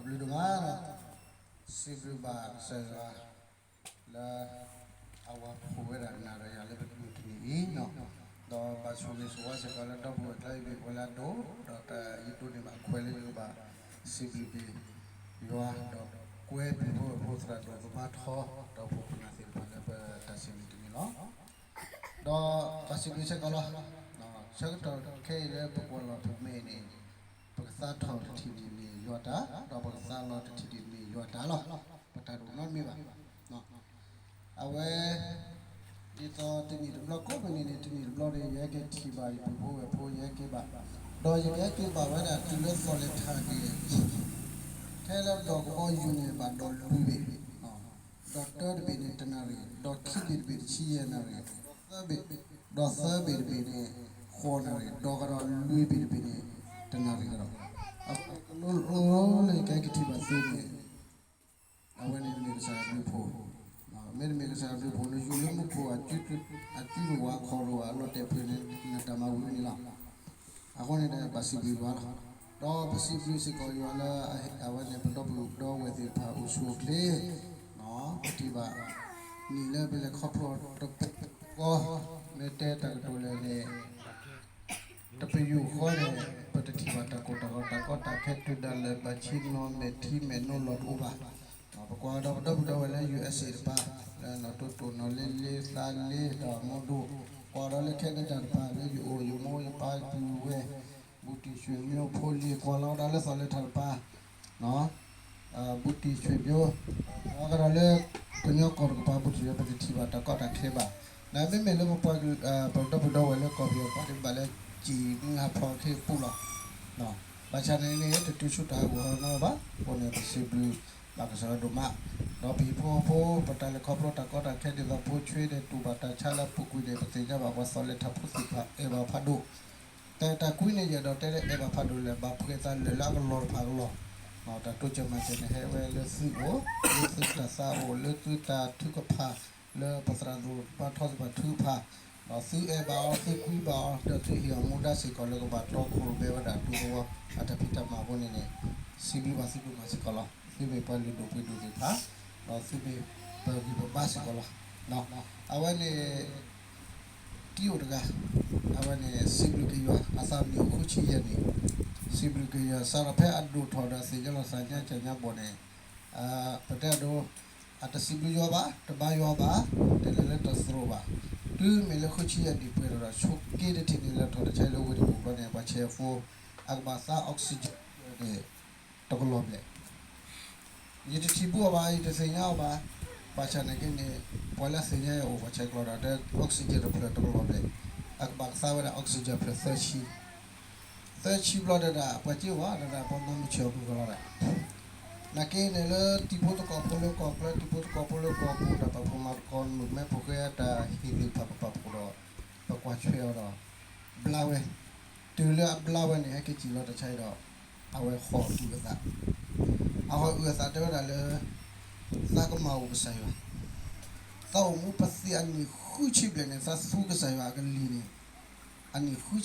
ဘျုးဒိၣ်မးဒီး စံးဘျုးဘၣ်ကစၢ်ယွၤ လၢအဝၤဖှိၣ်ဝဲဒၣ်နၤဒီးယၤလၢပမုၢ်တနံၤအံၤ, ဒီးဘၣ်ဆိၣ်ဂ့ၤဆိၣ်ဝါစ့ၢ်ကီးလၢဒီပုၢ်ဝဲၢ်ကျါအံၤ မ့ၢ်ပှၤလၢအဒိၣ်, ဒီးယဒိးန့ၢ်ဘၣ်ခွဲးလၢယကဘၣ်စံးဘျုးက့ၤယွၤ, ဒီးကွဲပှၤဖိသရၣ်ဒိၣ်ကမါထီ ဒီးပှၤပနၢ်သ့ၣ်တဖၣ်လၢပတၢ်စံးဘျုးတနံၤလီၤ. ဒီးဘၣ်စံးဘျုးစ့ၢ်ကီးလီၤ. ဆၢကတီၢ်ခဲအံၤလၢပကွၢ်လီၤပမဲာ်န့ၣ်, ပကသါထီၣ်တထံၣ်န့ၣ်မ့ၢ်ယွၤတၢ်, ဒီးပကသါလီၤတထံၣ်န့ၣ်မ့ၢ်ယွၤတၢ်လီၤ. ပတၢ်ဒိၣ်နီတမံၤဘၣ်. အဝဲ ဒ်သိးတနံၣ်တဘျီကိးမုၢ်နံၤန့ၣ် တနံၣ်တဘျီန့ၣ် ယဟဲက့ၤထံၣ်ဘၣ်ယပုၢ်ဖိဝဲၢ်ဖိ ယဟဲက့ၤဘၣ်, ဒီးယကဟဲက့ၤဘၣ်ဝဲဒၣ်တုၤလၢသီၣ်လဲၤထးက့ၤ, ထဲလၢဒီးကဘီယူၤန့ၣ် ဘၣ်ဒီးလွံၢ်ဘ့ၣ်, ဒီးတၢတဘ့ၣ်န့ၣ်တနၣ်ရံၣ်, ဒီးခံဘ့ၣ်တဘ့ၣ်တဆံယဲၢ်နၣ်ရံၣ်, ဒီးသၢဘ့ၣ်, ဒီးသၢဘ့ၣ်တဘ့ၣ်န့ၣ် ဃိးနၣ်ရံၣ်, ဒီးကဒီးလွံၢ်ဘ့ၣ်တဘ့ၣ်န့ၣ် တနၣ်ရံၣ်ကဒီး, အလိၤလိၤလၢယကဟဲက့ၤထံၣ်ဘၣ်သုန့ၣ် အဝဲန့ၣ်မ့ၢ်ကစၢ်ယွၤဘျုးဖှိၣ်, မ့တမ့ၢ်ကစၢ်ယွၤဘျုးဖှိၣ်န့ၣ် ယိၤလၢမူခိၣ် အစုတဝးခီၣ်တဝး အလီၤတဲာ်ဖျၢၣ်န့ၣ် နတၢ်မၤဝံၤန့ၣ်လီၤ. အဃိန့ၣ်ဒီး ဘၣ်စံးဘျုးယွၤလီၤ. ဒီးပစံးဘျုးစ့ၢ်ကီးယွၤလၢအဝဲန့ၣ် ပဒီပုၢ်ဒီဝဲၢ်သ့ၣ်တဖၣ်အိၣ်ဆူၣ်အိၣ်ချ့, ပထံၣ်ဘၣ် နံၣ်လၢပလဲၤခီဖျိတပူၤဃီ, မ့ၢ်တဲတၢ်ကတိၤလဲၣ်န့ၣ် တပယူာ်ဃီန့ၣ် ပတထံၣ်ဘၣ်တၢ်ကိၢ်တၢ်ဂီၤ တၢ်ကီတၢ်ခဲ တုၤဒၣ်လဲာ်ဘၣ်ဆ့နီၤ မဲာ်ထံမဲာ်နိလီၤတအိၣ်ဘၣ်. ပကွၢ်ဒီးပဒီပုၢ်ဒီဝဲၢ်လၢ ယူဢၢၣ်စ့ၣ် တပၤ, လၢနီၢ်တိတိၢ်နီၢ်လ့လ့သးလ့ဒီးမူဒိၣ်, ကွၢ်ဒီးလၢ ခဲနဒၤ တပၤ လၢယအိၣ်ယမိၢ်ယပၢ်ပုၢ်ဝဲၢ်, ဘူးတံၢ်ဆွေမျိုးဖိလံၤ, ကွၢ်လီၤကဒီးလၢသီၣ်လဲၤထးတပၤ ဘူးတံၢ်ဆွေမျိုး, ကွၢ်ကဒီးလၢ ကညီကီၢ်တကပၤ ဘူးတံၢ်ဆွေမျိုး ပတထံၣ်ဘၣ်တၢ်ကီတၢ်ခဲဘၣ်. နမ့မ့ၢ်လၢပပှၤ ပဒီပုၢ်ဒီဝဲၢ်လၢကီၢ်ပယီၤပှၤဒ်ဘၣ်လၢ ကံၣ်မုၢ်ဟးဖျိးခ့ပူၤလီၤ. ဘၣ်ဆၣ်န့ၣ်န့ၣ် တတုၤဆူတၢ်ဟးဂူာ်ဟးဂီၤနီတဘၣ်. အဃိန့ၣ် ပစံးဘျုးဘၣ်ကစၢ်ယွၤဒိၣ်မး, ဒီးပဟံၣ်ဖိဃီဖိ ပတၢ်လဲၤခီဖျိတၢ်ကီတၢ်ခဲဒ်သိးဖိဆွ့ဒီးတူၢ်ဘၣ်တၢ်ဆါလၢအပူၤကွံာ်န့ၣ် ပသ့ၣ်ညါဘၣ်ပှၤသီၣ်လဲၤထးဖိသ့ၣ်တဖၣ်အဲၣ်ဘၣ်ဖးဒိၣ် တၢ်အဲၣ်တၢ်ကွံန့ၣ် ယအဲၣ်ဒိးတဲလၢအဲၣ်ဘၣ်ဖးဒိၣ်လဲၣ် ဘၣ်ဖှဲးသးလၢာ်လၢအကလီၢ်တဖၣ်အကလီၢ်, တၢ်တိစၢၤမၤစၢၤန့ၣ် ဟဲဝဲလၢသုအိၣ်, လၢသုတၢ်သးအိၣ်, လၢသုတၢ်ထုကဖၣ်, လၢပသရၣ်ဒိၣ်ပှၤထီသ့ၣ်တဖၣ်ထုကဖၣ်, ဒီးသုအဲၣ်ဘၣ်အီၤ, သုကွံဘၣ်အီၤ, ဒီးသုဟ့ၣ်အီၤမူဒါစ့ၢ်ကီးလၢကဘၣ်တီခိၣ်ရိၣ်မဲဝဲဒၣ်ဒူသဝီအတၢ်ဖံးတၢ်မၤအဃိန့ၣ်န့ၣ်, စံးဘျုးဘၣ်သုဒိၣ်မးစ့ၢ်ကီးလီၤ. သုမ့ၢ်ပှၤလုၢ်ဒိၣ်ပှ့ၤဒိၣ်သ့ၣ်တဖၣ်, ဒီးသုမ့ၢ်ပဂံၢ်ပဘါစ့ၢ်ကီးလီၤ. အဝဲန့ၣ် တံၤအိၣ်တဂၤ, အဝဲန့ၣ် စံးဘျုးက့ၤယွၤ အသးမံၤအိၣ်ဃုဆံယဲၢ်နံၣ်, စံးဘျုးက့ၤယွၤ စးထီၣ်ဖဲအဒိၣ်ထီၣ်ဒီးသ့ၣ်ညါလီၤသးညါကၢ်ညါဘီၣ်န့ၣ်, ပတဲအဒိ, အတစံးဘျုးယွၤဘၣ်, တဘါယွၤဘၣ်, တလဲၤလၢတၢ်သရိာ်ဘၣ်. တုၤမ့ၢ်လၢဃုဆံယဲၢ်နံၣ်ပှဲၤထီၣ်ဒီး ဆိးက့တထံၣ်န့ၣ် လဲၤထီၣ်တၢ်ဆါလၢဝ့ၢ်တကူၣ်ဘျီန့ၣ် ပှၤဆဲးဖိ, အကဘၣ်သး oxygen န့ၣ် တကလီၢ်ဘျဲၣ် ယတထံၣ်ဘူးအီၤဘၣ်, ယတသ့ၣ်ညါအီၤဘၣ်. ဘၣ်ဆၣ်နာ်က့န့ၣ် ပှၤလၢအသ့ၣ်ညါအီၤအိၣ် ပှၤဆဲးကျိးဒီး တဲ oxygen တဖျၢၣ်တကလီၢ်ဘျဲၣ်, အကဘၣ်ကသါဝဲဒၣ် oxygen ဖျၢၣ်သၢဆံ, သၢဆံဘျီဒီး ပှၤစ့ဝဲဒၣ် ပှၤမၤမုၢ်ဆ့ၣ်အီၤပူၤကလီၤဒၣ်. နာ်က့န့ၣ်လၢတံၤဖိသကိးဖိလၢကီၢ်ချၢ တံၤဖိသကိးဖိလၢကီၢ်ပူၤ တၢ်ပာ်ဖှိၣ်မၤသကိး နုာ်မဲဖိဃဲ တၢ်ဟ့ၣ်သ့ၣ်တဖၣ် ပပာ်ဖှိၣ်ဒီး ပကွၢ်ဆွဲအီၤဒီး ဘျါဝဲ, တုၤလၢအဘျါဝဲန့ၣ် ဟဲက့ၤစံၣ်လီၤတၢ်ဆါအံၤဒီး အဝဲဃီၤအုၣ်အသး, အဃီၤအုၣ်အသးတဲဝဲဒၣ်လၢ သးကမၣ်အိၣ်ကစၢ်ယွၤ, သးအိၣ်မူပသံအနံၣ်ဃုဆံဘျဲၣ်န့ၣ် သးသူကစၢ်ယွၤအကလံၤန့ၣ်, အနံၣ်ဃုဆံဘျဲၣ်န့ၣ် သးတဟ့ၣ်ဆၢက့ၤနီတဘျီဘၣ်. သး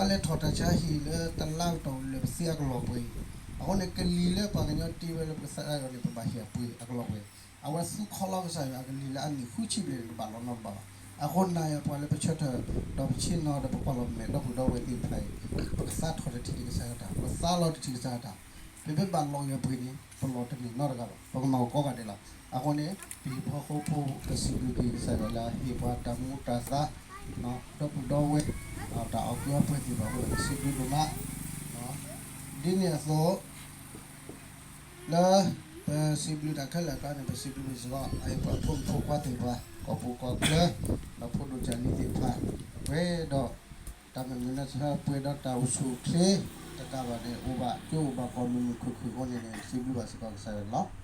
လဲၤထီၣ်တၢ်ဆါဟံၣ်လၢတလါကတီၢ်လၢပသံအကလီၢ်ပှဲၤအံၤ, အဃိန့ၣ် ကလံၤလၢပှၤကညီတ့ဝဲလၢပကသးအံၤန့ၣ် ပဘၣ်ဟ့ၣ်အပှ့ၤအကလီၢ်ပှဲၤ, အဝဲသူခီလီၤကစၢ်ယွၤအကလံၤလၢအနံၣ်ဃုဆံဘျဲၣ်န့ၣ် တဘၣ်လီၤနီတဘျီဘၣ်. အဃိန့ၣ် ပှၤလၢပဆၢထၢၣ် ဒီးပဆ့ၣ်နီၤဒီးပကွၢ်လီၤမဲာ်ဒီပုၢ်ဒီဝဲၢ်သ့ၣ်တဖၣ်အံၤ, ပကသါထီၣ်တထံၣ်ကစၢ်ယွၤတၢ်, ပသါလီၤတထံၣ်ကစၢ်ယွၤတၢ်, ပမ့ၢ်ဘၣ်လီၤက့ၤအပှ့ၤန့ၣ် ပလီၤတန့ၢ်နီတဂၤဘၣ်, ပကမၤအိၣ်ကိးဂၤဒဲးလီၤ. အဃိန့ၣ် ပဟံၣ်ဖိဃီဖိ ပစံးဘျုးက့ၤကစၢ်ယွၤလၢအဟ့ၣ်ပှၤတၢ်မူတၢ်သါ, ဒီပုၢ်ဒီဝဲၢ်, တၢ်အီၣ်ကုၢ်အီပှဲၤသ့ၣ်တဖၣ်အဃိန့ၣ် ပစံးဘျုးဒိၣ်မး, ဒ်န့ၣ်အသိး လၢ ပစံးဘျုးတၢ်ခဲလၢာ်အကျါန့ၣ် ပစံးဘျုးစ့ၢ်ကီး အဟ့ၣ်ပှၤဖိမုၣ်ဖိခွါသ့ၣ်တဖၣ် ကီၢ်ပူၤကီၢ်ချၢ, ဒီးဖိဒိၣ်ကၢ်လံၤသ့ၣ်တဖၣ်, ပှဲၤဒီး တၢ်မဲာ်မုာ်နၢ်ဆၢ ပှဲၤဒီးတၢ်အိၣ်ဆူၣ်အိၣ်ချ့, တကးဘၣ်န့ၣ် အိၣ်ဘၣ်ကၠိအိၣ်ဘၣ်ကီၢ်မုာ်မုာ်ခုၣ်ခုၣ်အဃိန့ၣ်န့ၣ် စံးဘျုးဘၣ်စ့ၢ်ကီးကစၢ်ယွၤန့ၣ်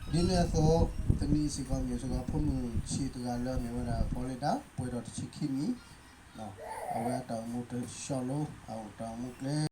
လီၤ. ဒ်န့ၣ်အသိး တနံၤစ့ၢ်ကီးမ့ၢ်စ့ၢ်ကီး ဖိမုၣ်ဆံးတဂၤလၢအမ့ၢ်ဝဲဒၣ် ဖီလ့ဒါ ပှဲၤဒီးတဆံခံနံၣ်, အဝဲအတၢ်အိၣ်မူတဆီလိၤ အအိၣ်တၢ်အိၣ်မူကျဲ